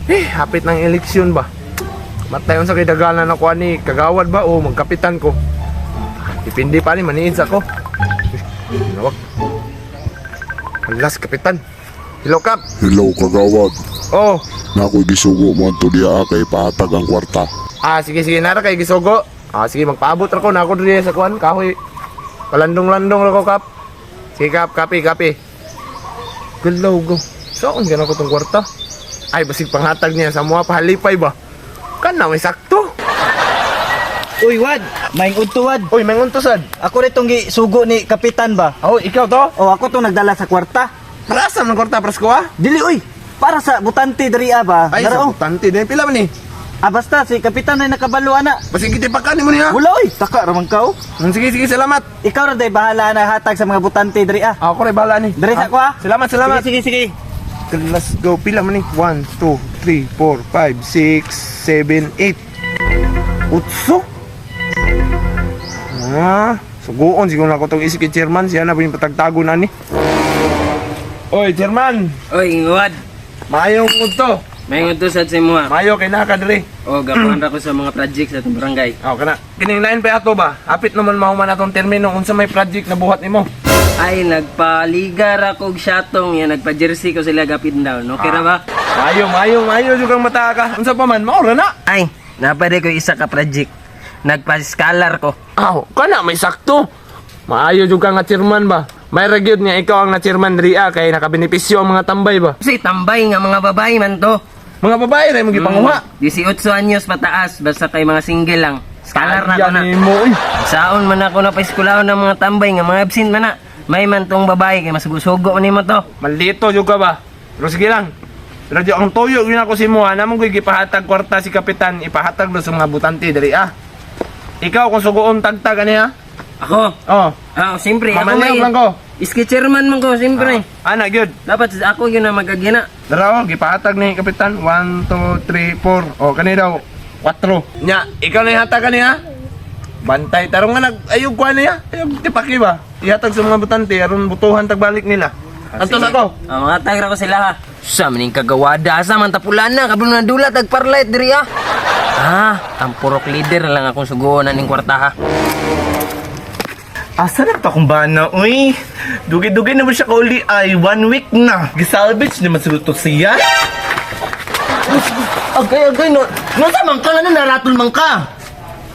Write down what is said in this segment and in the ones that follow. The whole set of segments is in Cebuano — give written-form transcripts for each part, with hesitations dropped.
Eh, hapit ng eleksyon ba? Matayon sa kay dagalan ako ani, kagawad ba o magkapitan ko? Depende pa ni maniid sa ako. Eh, nawag. Alas, kapitan. Hello, Kap. Hello kagawad. Oh, Na ako'y gisugo mo ang diya kay pahatag ang kwarta. ah, sige, sige, nara kay gisugo. Ah, sige, magpaabot ra ko na ako diri sa kuan, kahoy. Kalandong-landong ra ko, Kap. Sige, Kap, kapi, kapi. Galaw go. Saan gana ko tong kwarta? Ay, basig panghatag niya sa mga pahalipay ba? Kana may sakto. Uy, Wad! Maing udto, Wad. Uy, may untosan. Ako rin itong gisugo ni Kapitan ba? Oh, ikaw to? O, ako itong nagdala sa kwarta. Para sa mga kwarta, presko ah? Dili, uy! Para sa butante diri ah, ba? Ay, Nara, sa oh. butante din. Pila man ni? Ah, basta, si Kapitan ay nakabalo, ana. Basig kitipakan mo niya. Wala, uy! Taka, ramang ka, oh. Sige, sige, salamat. Ikaw ra day bahala na hatag sa mga butante diri ah. Ako rin bahala ni. Diri sa Ah, ako ah. Salamat, salamat. Sige, sige, sige. Let's go. Pila man ni? 1, 2, 3, 4, 5, 6, 7, 8. Utso? Ah, suguon siguro na ako itong isip kay chairman. Siya na po yung patagtago na ni. Oy, chairman! Oy, Wad. Mayong udto. May ngunto sad sa imo ha. Mayo kay naka diri. O, gapuan ra ko sa mga project sa atong barangay. Oh, kana. Kining line pa ato ba? Hapit naman mahuman atong termino unsa may project na buhat nimo. Ay, nagpaliga ra kog syatong yan, nagpa-jersey ko sila gapit down. Okay ra ba? Mayo, mayo, mayo jud kang mata ka. Unsa pa man, mao ra na. Ay, napade ko isa ka project. Nagpa-scholar ko. Aw, kana may sakto. Maayo jud ka nga chairman ba? May ra gyud nga ikaw ang na chairman diri kay nakabenepisyo ang mga tambay ba? Kasi tambay nga mga babae man to. Mga babae ra mo gipanguha. 18 anyos pataas, basta kay mga single lang. Scholar na ko na. Ayan mo, uy. Saon man ako na paeskulahon ng mga tambay nga mga absent man na. May man tong babae kay masugo-sugo man nimo to. Maldito jud ka ba? Pero sige lang. Pero di ang tuyo gyud ako si mo, namo ko'y gipahatag kwarta si kapitan, ipahatag do sa mga butante diri ah. Ikaw kung sugoon tagtag ani ha? Ako, Oh. ah, siyempre, ako Mamanayog may lang ko. Iski chairman man ko, siyempre. Ana gyud. Dapat ako yun na magagina. Dara oh, gipahatag ni kapitan 1 2 3 4. Oh, kani daw 4. Nya, ikaw na ihatag ani ha? Bantay tarong nga nag ayog kuan niya. Ayog tipaki ba? Ihatag sa mga butante aron butuhan tagbalik nila. Antos ako. Ah, mga tagra ko sila ha. Sa maning kagawada sa man tapulan na kabalo na dulat ag parlight diri ah. Ah, ang purok leader na lang akong suguon aning kwarta ha. Asa na to akong bana, uy? Dugay-dugay naman siya kauli ay one week na. Gisalvage naman siguro to siya. Agay, agay, no. No, sa man ka, ano, naratol man ka.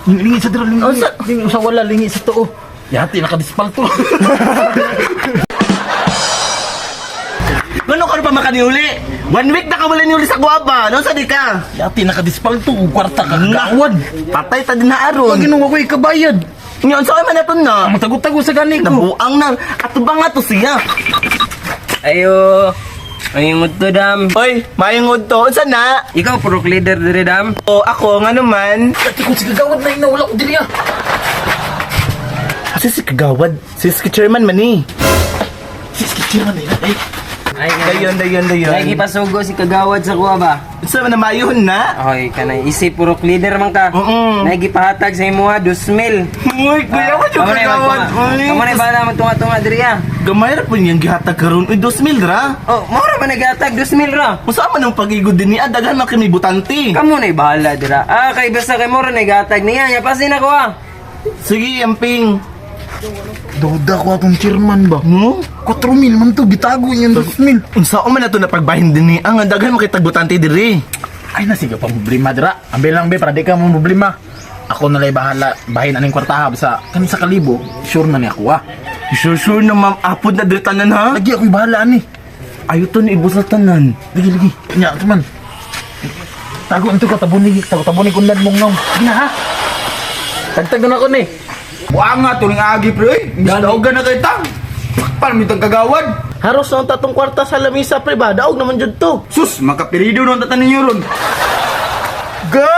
Lingi sa dira, lingi. Unsa? Lingi sa wala, lingi sa tuo. Yati nakadispalto. Ngano ka na pa makaniuli? One week na ka wala niuli sa guwaba. No, sa di ka? Yati nakadispalto, ug kwarta ka kagawad. Patay ta din na aron. Pag ginuwa ko ikabayad. Ngayon, sa man naton na? Matago-tago sa gani ko. Nabuang na. Ato ba nga to siya? Ayo. Ay to dam. Oy, mayong to. Unsa na? Ikaw purok leader diri dam. O ako, nga naman. Yati kung si kagawad na ina, wala ko diri ah. Asa si kagawad? Si si chairman man eh. Si si chairman na ina. Ay, Ay, Dayon, dayon, dayon. Lagi pasugo si kagawad sa kuha ba? Unsa man na mayon na? Okay, kanay isip purok leader man ka. Oo. Nagipahatag sa imo ha, 2,000. Uy, kuya ko yung kagawad. Uy, Kamo na bala magtunga-tunga diri ah. Gamay ra po niyang gihatag karon. Uy, 2,000 ra. Oh, mao ra man naghatag 2,000 ra. Unsa man ang pag-igod din niya? Daghan man kami butante. Kamo na bahala dira. Ah, kay basta kay mora naghatag niya. Nya pasin ako ah. Sige, amping. Duda ko atong chairman ba? Hmm? 4,000 man to, gitago niyan 2,000. Unsa man na to napagbahin din niya? Ang daghan man kay tagbutante diri. Ay na sige pa problema dira. Ambil lang be para di ka mo problema. Ako na lay bahala bahin aning kwartaha basta kani sa kalibo, sure na ni ako ah. Sure, sure na ma'am. Apod na diri tanan ha. Lagi ako'y bahala ani. Ayo to ni ibus na tanan. Lagi lagi. Nya man. Tago anto ka tabon ni tago tabon ni kundan mong nong. Sige na ha. Tagtag na ako ni. Buang nga, tuling agi pre, oy. Miss daogan na kay tang. Sakpan mitang kagawad. Haros na ang tatong kwarta sa lamisa pre ba? Daog naman jud to. Sus, makapirido nun tatanin niyo ron. Go!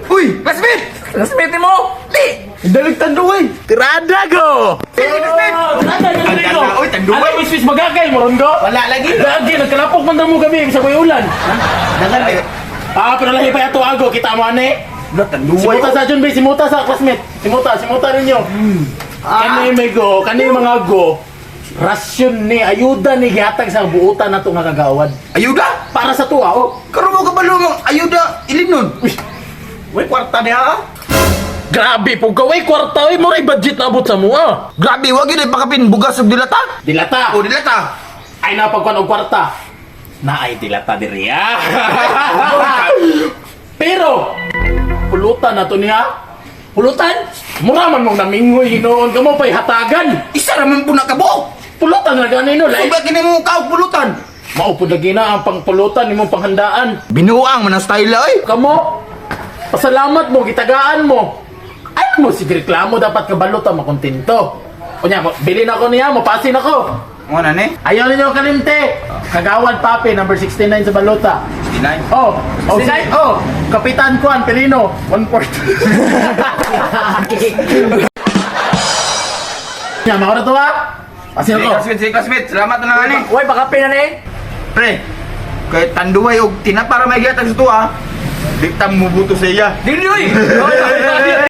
Uy, classmate! Classmate mo. Di! Dalig tanduay! Tirada go. Ang ganda, oy, tanduay. Ano wis magagay mo rondo? Wala lagi. Lagi nagkalapok man mo gabi sa koy ulan. Ah, pero lahi pa ato ago kita mo ani. Wala, tanduay. Simuta sa Junby, simuta sa classmate. Simuta, simuta ninyo. Kani may go, kani mga go. Rasyon ni ayuda ni gihatag sa buutan nato nga kagawad. Ayuda! Para sa tuwa, oh. Karon mo kabalo mo ayuda ilimnon. Uy, Uy, kwarta niya ah. grabe po ka, way kwarta, oy, muray budget na abot sa mo, ah. Grabe, wag yun ay pakapin bugas ug dilata. Dilata. O dilata. Ay napagkuan og kwarta. Naay dilata diri ah. Pero pulutan na to niya. Pulutan? Mura man mong namingoy hinuon kamo pa'y hatagan. Isa ra man po nakabuok. Pulutan na gani no, like. Suba kini mo kaog pulutan. Maupod lagi na ang pangpulutan nimong panghandaan. Binuang man ang style oy. Kamo, pasalamat mo, gitagaan mo. Ay mo, sige reklamo, dapat kabalo ta makontento. Unya, bilin ako niya, mapasin ako. Mo na ni. Ayaw ninyo kalimte. Kagawad Pape, number 69 sa balota. 69. Oh, oh, 69? Oh, Kapitan Juan Pelino, 1-4. Ya, maura to ha? Pasin Sige, ako. classmate, sige, classmate. Salamat na lang ani. Uy, pakape na ni. Pre, kay tanduay og tinapa ra may gihatag sa tuwa. Di ta mubuto sa iya. Dili oy.